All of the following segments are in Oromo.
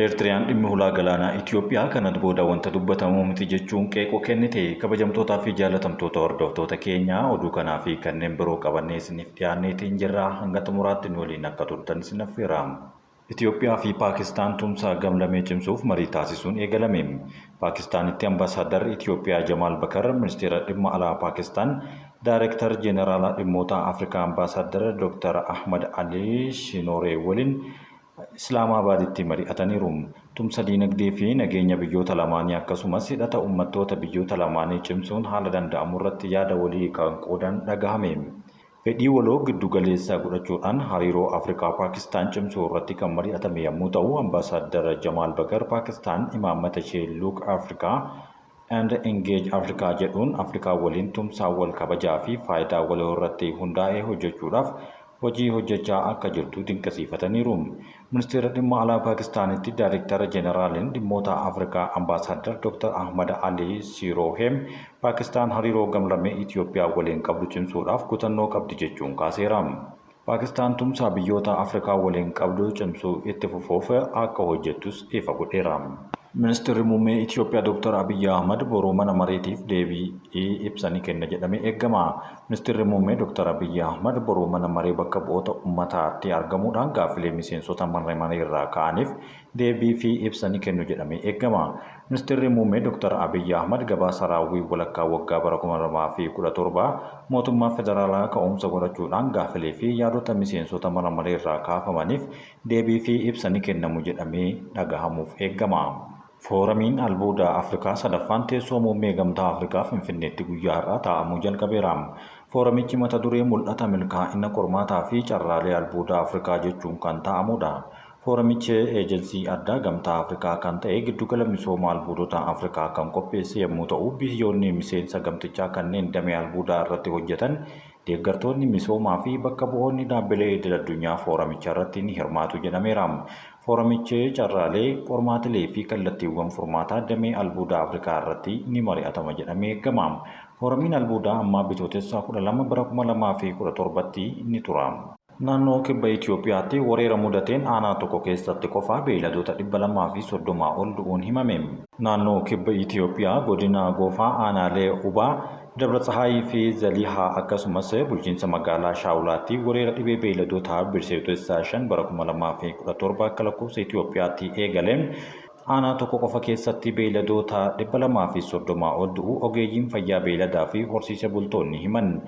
Eertiriyaan dhimmi hulaa galaanaa Itoophiyaa kana booda wanta dubbatamu miti jechuun qeeqoo kennite. Kabajamtootaa fi jaalatamtoota hordoftoota keenyaa, oduu kanaa fi kanneen biroo qabannee isiniif dhiyaanneetiin jirra. Hanga xumuraatti nu waliin akka turtan isin affeera. Itoophiyaa fi Paakistaan tumsa gamlamee cimsuuf marii taasisuun eegalame. Paakistaanitti Ambaasaaddarri Itoophiyaa Jamaal Bakar Ministeera Dhimma Alaa Paakistaan Daarektar Jeneraalaa Dhimmoota Afrikaa Ambaasaaddar Dr. Ahmad Alii Shinooree waliin Islaamaabaaditti mari'ataniiru. Tumsa diinagdee fi nageenya biyyoota lamaanii akkasumas hidhata uummattoota biyyoota lamaanii cimsuun haala danda'amurratti yaada walii kan qoodan dhagahame. Fedhii waloo giddu galeessa godhachuudhaan hariiroo Afrikaa Paakistaan cimsuu irratti kan mari'atame yommuu ta'u, Ambaasaaddar Jamaal Bakar Paakistaan imaammata ishee Look Africa and Engage Africa jedhuun Afrikaa waliin tumsaa wal kabajaa fi faayidaa waloo irratti hundaa'ee hojjechuudhaaf hojii hojjechaa akka jirtu dinqisiifataniiru. Ministeera Dhimma Alaa Paakistaanitti Daayrektara Jeneraaliin Dhimmoota Afrikaa Ambaasaaddar Dr. Ahmad Ali Siroheem Paakistaan hariiroo gamlamee Itoophiyaa waliin qabdu cimsuudhaaf kutannoo qabdi jechuun kaaseera. Paakistaan tumsa biyyoota Afrikaa waliin qabdu cimsuu itti fufuuf akka hojjettus ifa godheera. Ministeerri Muummee Itoophiyaa Dr. Abiyyi Ahmad boruu mana mareetiif deebii ibsa ni kenna jedhamee eegama. Ministeerri Muummee Dr. Abiyyi Ahmad boruu mana maree bakka bu'oota uummataatti argamuudhaan gaaffilee miseensota mana maree irraa ka'aniif deebii fi ibsa ni kennu jedhamee eegama. Ministeerri Muummee Dr. Abiyyi Ahmad gabaasa raawwii walakkaa waggaa bara 2017 mootummaa federaalaa ka'umsa godhachuudhaan gaaffilee fi yaadota miseensota mana maree irraa kaafamaniif deebii fi ibsa ni kennamu jedhamee dhagahamuuf eegama. Fooramiin albuuda Afrikaa sadaffaan teessoo muummee Gamtaa Afrikaa Finfinneetti guyyaa har'aa taa'amuu jalqabeera. Fooramichi mata duree mul'ata milkaa'ina qormaataa fi carraalee albuuda Afrikaa jechuun kan taa'amudha. Fooramichi eejensii addaa Gamtaa Afrikaa kan ta'e giddugala misooma albuudota Afrikaa kan qopheesse yommuu ta'u, biyyoonni miseensa gamtichaa kanneen damee albuudaa irratti hojjetan, deeggartoonni misoomaa fi bakka bu'oonni dhaabbilee idil addunyaa fooramicha irratti ni hirmaatu jedhameera. Fooramichi carraalee, qormaatilee fi kallattiiwwan furmaataa damee albuudaa Afrikaa irratti ni mari'atama jedhamee eegama. Fooramiin albuudaa ammaa Bitootessa 12 bara 2017tti ni tura. Naannoo Kibba Itoophiyaatti wareera mudateen aanaa tokko keessatti qofa beeyladoota 230 ol du'uun himame. Naannoo Kibba Itoophiyaa godina Goofaa aanaalee Ubaa, Dabra Tsahaayii fi Zalihaa akkasumas bulchiinsa magaalaa Shaawulaatti wareera dhibee beeyladootaa Bitootessa 5 bara 2017 akka lakkoofsa Itoophiyaatti eegaleen aanaa tokko qofa keessatti beeyladoota 230 ol du'uu ogeeyyiin fayyaa beeyladaa fi horsiise bultoonni himan.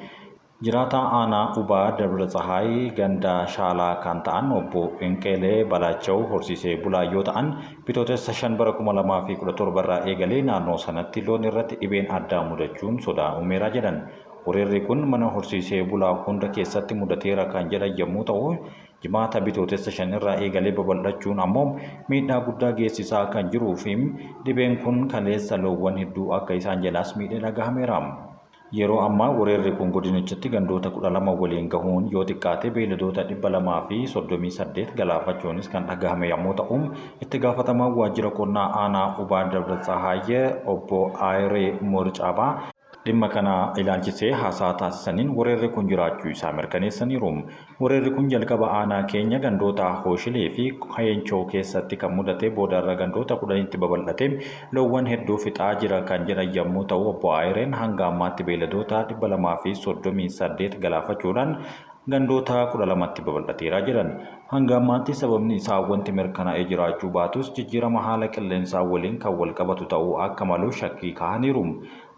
Jiraataa aanaa Ubaa Dabra Tsahaay ganda Shaalaa kan ta'an obbo Inqeelee Balaachaw horsiisee bulaa yoo ta'an, Bitootessa 5 bara 2017 irraa eegalee naannoo sanatti loon irratti dhibeen addaa mudachuun sodaa uumeera jedhan. Weerarri kun mana horsiisee bulaa hunda keessatti mudateera kan jedhan yommuu ta'u, Jimaata Bitootessa 5 irraa eegalee babal'achuun ammoo miidhaa guddaa geessisaa kan jiruu fi dhibeen kun kaleessa loowwan hedduu akka isaan jalaas miidhe dhagahameera. Yeroo ammaa weerarri kun godinichatti gandoota 12 waliin gahuun yoo xiqqaate beeyladoota 238 galaafachuunis kan dhagahame yommuu ta'u, itti gaafatamaan waajjira qonnaa aanaa Ubaa Dabra Tsahaay obbo Ayiree Moorcaabaa dhimma kana ilaalchisee haasaa taasisaniin weerarri kun jiraachuu isaa mirkaneessaniiru. Weerarri kun jalqaba aanaa keenya gandoota Hooshilee fi Heenchoo keessatti kan mudate, boodarra gandoota 10tti babal'ate loowwan hedduu fixaa jira kan jedhan yommuu ta'u, obbo Ayireen hanga ammaatti beeyladoota 238 galaafachuudhaan gandoota 12tti babal'ateera jedhan. Hanga ammaatti sababni isaa wanti mirkanaa'ee jiraachuu baatus, jijjiirama haala qilleensaa waliin kan wal qabatu ta'uu akka malu shakkii kaahaniiru.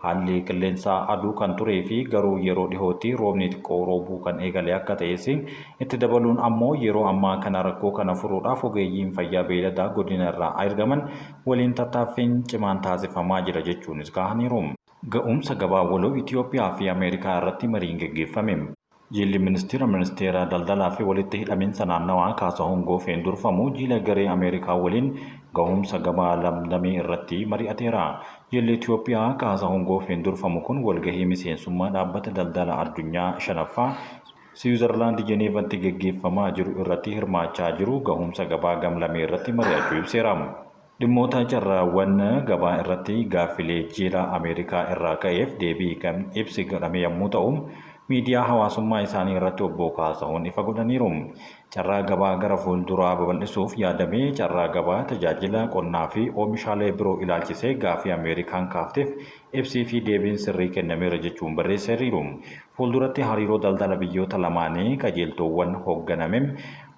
Haalli qilleensaa aduu kan turee fi garuu yeroo dhihootti roobni xiqqoo roobuu kan eegale akka ta'es itti dabaluun, ammoo yeroo ammaa kana rakkoo kana furuudhaaf ogeeyyiin fayyaa beeyladaa godina irraa ergaman waliin tattaaffiin cimaan taasifamaa jira jechuunis kaahaniiru. Ga'umsa gabaa waloo Itiyoophiyaa fi Ameerikaa irratti mariin geggeeffame. Jilli Ministira Ministeera Daldalaa fi Walitti Hidhamiinsa Naannawaa Kaasahuun Goofeen durfamu jila garee Ameerikaa waliin gahumsa gabaa lamlamee irratti mari'ateera. Jilli Itiyoophiyaa Kaasahuun Goofeen durfamu kun walgahii miseensummaa Dhaabbata Daldala Addunyaa 5ffaa Siwiizarlaandi Jeneevatti geggeeffamaa jiru irratti hirmaachaa jiru gahumsa gabaa gamlamee irratti mari'achuu ibseera. Dhimmoota carraawwan gabaa irratti gaaffilee jila Ameerikaa irraa ka'eef deebii kan ibsi godhame yommuu ta'u, miidiyaa hawaasummaa isaanii irratti Obbo Kaasahuun ifa godhaniiru. Carraa gabaa gara fuulduraa babal'isuuf yaadamee carraa gabaa tajaajila qonnaa fi oomishaalee biroo ilaalchisee gaaffii Ameerikaan kaafteef ibsii fi deebiin sirrii kennameera jechuun barreessaniiru. Fuulduratti hariiroo daldala biyyoota lamaanii qajeeltoowwan hoogganameen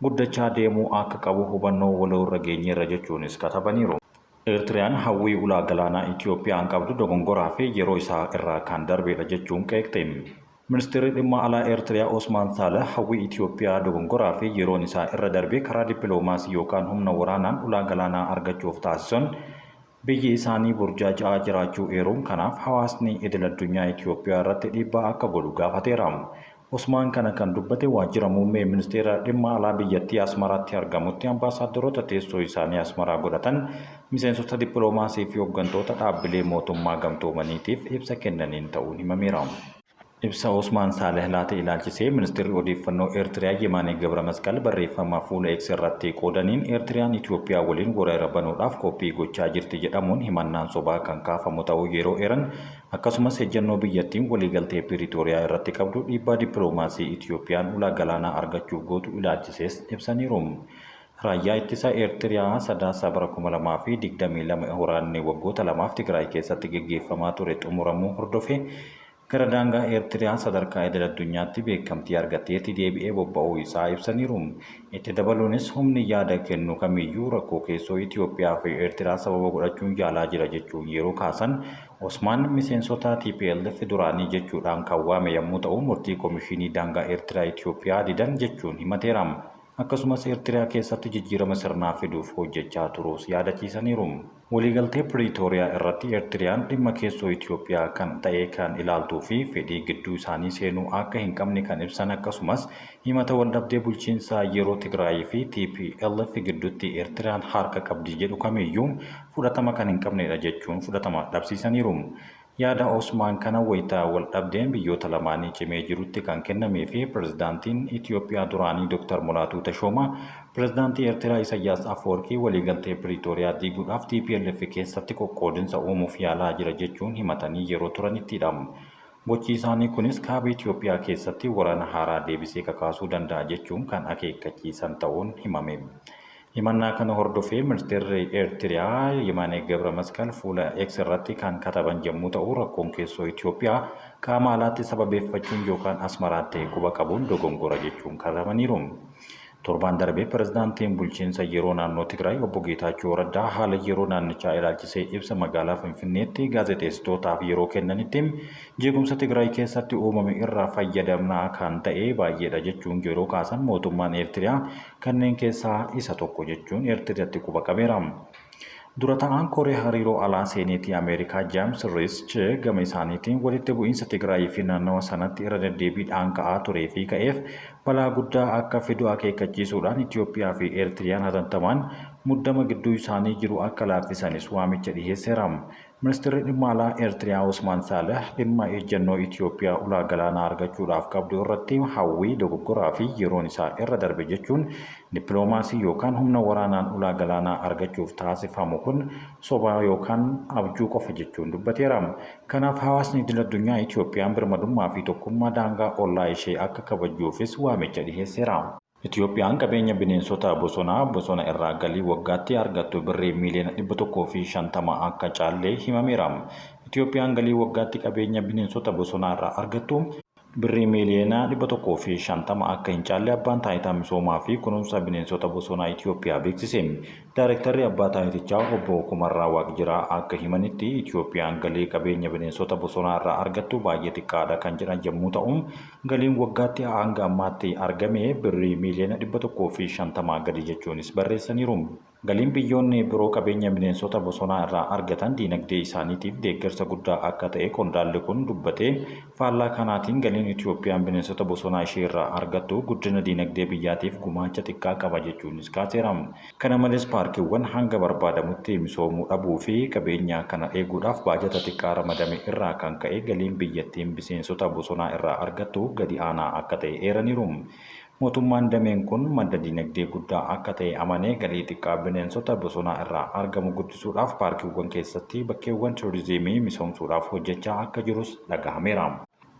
guddachaa deemuu akka qabu hubannoo waloo irra geenyeerra jechuunis katabaniiru. Eertiriyaan hawwii ulaa galaanaa Itiyoophiyaan qabdu dogongoraa fi yeroo isaa irraa kan darbeedha jechuun qeeqxe. Ministeerri dhimma alaa Eertiriyaa Osmaan Saaleh hawwii Itiyoophiyaa dogongoraa fi yeroon isaa irra darbe karaa dippiloomaasii yookaan humna waraanaan ulaa galaanaa argachuuf taasisan biyyi isaanii burjaaja'aa jiraachuu eeruun kanaaf hawaasni idil-addunyaa Itiyoophiyaa irratti dhiibbaa akka godhu gaafateera. Osmaan kana kan dubbate waajjira muummee ministeera dhimma alaa biyyattii Asmaraatti argamutti ambaasaaddaroota teessoo isaanii Asmaraa godhatan, miseensota dippiloomaasii fi hoggantoota dhaabbilee mootummaa gamtoomaniitiif ibsa kennaniin ta'uun himameera. Ibsa Osmaan Saaleh laate ilaalchisee ministirri odeeffannoo Eertiriyaa Yemaanee Gabramasqal barreeffama fuula X irratti qoodaniin Eertiriyaan Itiyoophiyaa waliin weerara banuudhaaf qophii gochaa jirti jedhamuun himannaan sobaa kan kaafamu ta'uu yeroo eeran Akkasumas ejjennoo biyyattiin waliigaltee Piriitooriyaa irratti qabdu dhiibbaa dippiloomaasii Itiyoophiyaan ulaa galaanaa argachuuf gootu ilaalchisees ibsaniiru. Raayyaa Ittisa Eertiriyaa Sadaasa bara 2022 waraanni waggoota lamaaf Tigraay keessatti geggeeffamaa ture xumuramuu hordofee gara daangaa Eertiriyaa sadarkaa idil-addunyaatti beekamtii argatteetti deebi'ee bobba'uu isaa ibsaniiru. Itti dabaluunis humni yaada kennu kamiyyuu rakkoo keessoo Itiyoophiyaa fi Eertiraa sababa godhachuun yaalaa jira jechuun yeroo kaasan Osmaan miseensota tplf duraanii jechuudhaan kan waame yammuu ta'u, murtii Komishiinii Daangaa Eertiraa-Itoophiyaa didan jechuun himateera. Akkasumas Eertiriyaa keessatti jijjiirama sirnaa fiduuf hojjechaa turuus yaadachiisaniiru. Waliigaltee Piriitooriyaa irratti Eertiriyaan dhimma keessoo Itoophiyaa kan ta'e kan ilaaltuu fi fedhii gidduu isaanii seenuu akka hin qabne kan ibsan akkasumas himata waldhabdee bulchiinsa yeroo Tigraayii fi tplf gidduutti Eertiriyaan harka qabdi jedhu kamiyyuu fudhatama kan hin qabnedha jechuun fudhatama dhabsiisaniiru. Yaada Osmaan kana wayita waldhabdeen biyyoota lamaanii cimee jirutti kan kennamee fi Pirezidaantiin Itiyoophiyaa duraanii Dr. Mulaatuu Tashoomaa Pirezidaantii Eertiraa Isayyaas Afwarqii waliigaltee Piriitooriyaa diiguudhaaf tplf keessatti qoqqoodinsa uumuuf yaalaa jira jechuun himatanii yeroo turanittidha. Gochi isaanii kunis Kaaba Itiyoophiyaa keessatti waraana haaraa deebisee kakaasuu danda'a jechuun kan akeekkachiisan ta'uun himame. Himannaa kana hordofee Ministeerri Eertiriyaa Yemaanee Gabramasqal fuula X irratti kan kataban yommuu ta'u, rakkoon keessoo Itoophiyaa qaama alaatti sababeeffachuun yookaan Asmaraatti quba qabuun dogongora jechuun katabaniiru. Torbaan darbe Pirezidaantiin Bulchiinsa Yeroo Naannoo Tigraay Obbo Geetaachoo Raddaa haala yeroo naannichaa ilaalchisee ibsa magaalaa Finfinneetti gaazexeessitootaaf yeroo kennanitti jeequmsa Tigraay keessatti uumame irraa fayyadamnaa kan ta'e baay'eedha jechuun yeroo kaasan mootummaan Eertiriyaa kanneen keessaa isa tokko jechuun Eertiriyaatti quba qabeera. Dura ta'aan Koree Hariiroo Alaa Seeneetii Ameerikaa Jaams Risch gama isaaniitiin walitti bu'iinsa Tigraayii fi naannawa sanatti irra deddeebiidhaan ka'aa turee fi ka'eef balaa guddaa akka fidu akeekkachiisuudhaan Itiyoophiyaa fi Eertiriyaan hatattamaan muddama gidduu isaanii jiru akka laaffisanis waamicha dhiheesseera. Ministirri Dhimma Alaa Eertiriyaa Osmaan Saalih dhimma ejjennoo Itiyoophiyaa ulaa galaanaa argachuudhaaf qabdu irratti hawwii dogoggoraa fi yeroon isaa irra darbe jechuun dippiloomaasii yookaan humna waraanaan ulaa galaanaa argachuuf taasifamu kun sobaa yookaan abjuu qofa jechuun dubbateera. Kanaaf hawaasni idil-addunyaa Itiyoophiyaan birmadummaa fi tokkummaa daangaa ollaa ishee akka kabajjuufis waamicha dhiheesseera. Itiyoophiyaan qabeenya bineensota bosonaa bosona irraa galii waggaatti argattu birrii miiliyoona 150 akka caalle himameera. Itiyoophiyaan galii waggaatti qabeenya bineensota bosonaa irraa argattu birrii miiliyoona 150 akka hin caalle Abbaan Taayitaa Misoomaa fi Kunuunsa Bineensota Bosonaa Itiyoophiyaa beeksise. Daarektarri Abbaa Taayitichaa Obbo Kumarraa Waaqjiraa akka himanitti, Itiyoophiyaan galii qabeenya bineensota bosonaa irraa argattu baay'ee xiqqaadha kan jedhan yommuu ta'u, galiin waggaatti hanga ammaatti argame birrii miiliyoona 150 gadi jechuunis barreessaniiru. Galiin biyyoonni biroo qabeenya bineensota bosonaa irraa argatan diinagdee isaaniitiif deeggarsa guddaa akka ta'e qondaalli kun dubbatee, faallaa kanaatiin galiin Itiyoophiyaan bineensota bosonaa ishee irraa argattu guddina diinagdee biyyaatiif gumaacha xiqqaa qaba jechuunis kaaseera. Kana malees paarkiiwwan hanga barbaadamutti misoomuu dhabuu fi qabeenya kana eeguudhaaf baajata xiqqaa ramadame irraa kan ka'e galiin biyyattiin biseensota bosonaa irraa argattu gadi aanaa akka ta'e eeraniiru. Mootummaan dameen kun madda dinagdee guddaa akka ta'e amanee galii xiqqaa bineensota bosonaa irraa argamu guddisuudhaaf paarkiiwwan keessatti bakkeewwan turizimii misoomsuudhaaf hojjechaa akka jirus dhagahameera.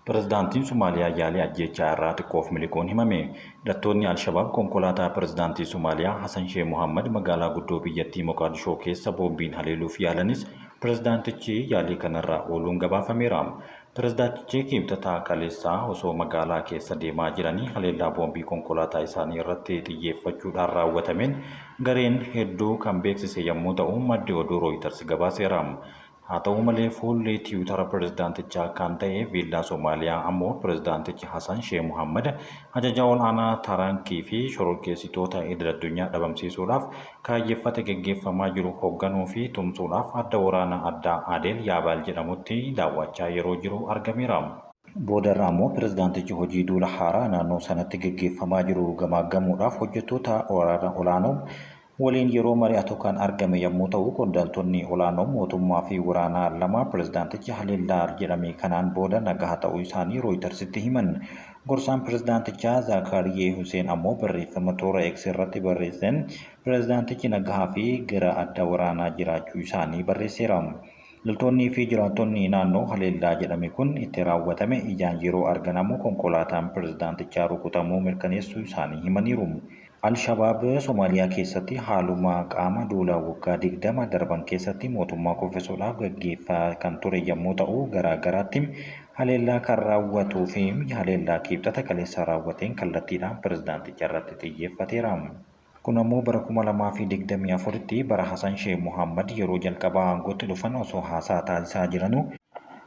Pirezidaantiin Somaaliyaa yaalii ajjeechaa irraa xiqqoof miliquun himame. Hidhattoonni Al-Shabaab konkolaataa pirezidaantii Somaaliyaa Hasan Sheeh Mohaammad magaalaa guddoo biyyattii Moqaadishoo keessa boombiin haleeluuf yaalanis pirezidaantichi yaalii kanarraa ooluun gabaafameera. Pirezidaantichi Kibxata kaleessaa osoo magaalaa keessa deemaa jiranii haleellaa boombii konkolaataa isaanii irratti xiyyeeffachuudhaan raawwatameen gareen hedduu kan beeksise yommuu ta'u maddi oduu Rooyitars gabaaseera. Haa ta'u malee fuulli Tiwutara pirezidaantichaa kan ta'e Viillaa Somaaliyaa ammoo pirezidaantichi Hasan Sheeh Mohaammad ajajaa ol'aanaa Tarankii fi shororkeessitoota idil-addunyaa dhabamsiisuudhaaf kaayyeffate geggeeffamaa jiru hogganuu fi tumsuudhaaf adda waraana addaa Adeel Yaabaal jedhamutti daawwachaa yeroo jiru argameera. Boodarra ammoo pirezidaantichi hojii duula haaraa naannoo sanatti geggeeffamaa jiru gamaaggamuudhaaf hojjettoota waraana olaanoo waliin yeroo mari'atu kan argame yommuu ta'u, qondaaltonni olaanoo mootummaa fi waraanaa lama pirezidaantichi haleellaa jedhame kanaan booda nagaha ta'uu isaanii Rooyitarsitti himan. Gorsaan pirezidaantichaa Zaakaariyyee Huseen ammoo barreeffama toora X irratti barreesseen pirezidaantichi nagahaa fi gara adda waraanaa jiraachuu isaanii barreesseera. Loltoonnii fi jiraattonni naannoo haleellaa jedhame kun itti raawwatame ijaan yeroo argan ammoo konkolaataan pirezidaantichaa rukutamuu mirkaneessuu isaanii himaniiru. Al-Shabaab Somaaliyaa keessatti haaluma qaama duula waggaa 20 darban keessatti mootummaa kuffisuudhaaf gaggeeffaa kan ture yommuu ta'u, garaa garaatti haleellaa kan raawwatuu fi haleellaa Kibxata kaleessaa raawwateen kallattiidhaan pirezidaanticharratti xiyyeeffateera. Kun ammoo bara 2024tti bara Hasan Sheeh Mohaammad yeroo jalqabaa aangootti dhufan osoo haasaa taasisaa jiranuu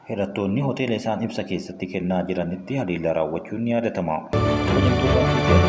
hidhattoonni hoteela isaan ibsa keessatti kennaa jiranitti haleellaa raawwachuun ni yaadatama. Kabajamtootaa fi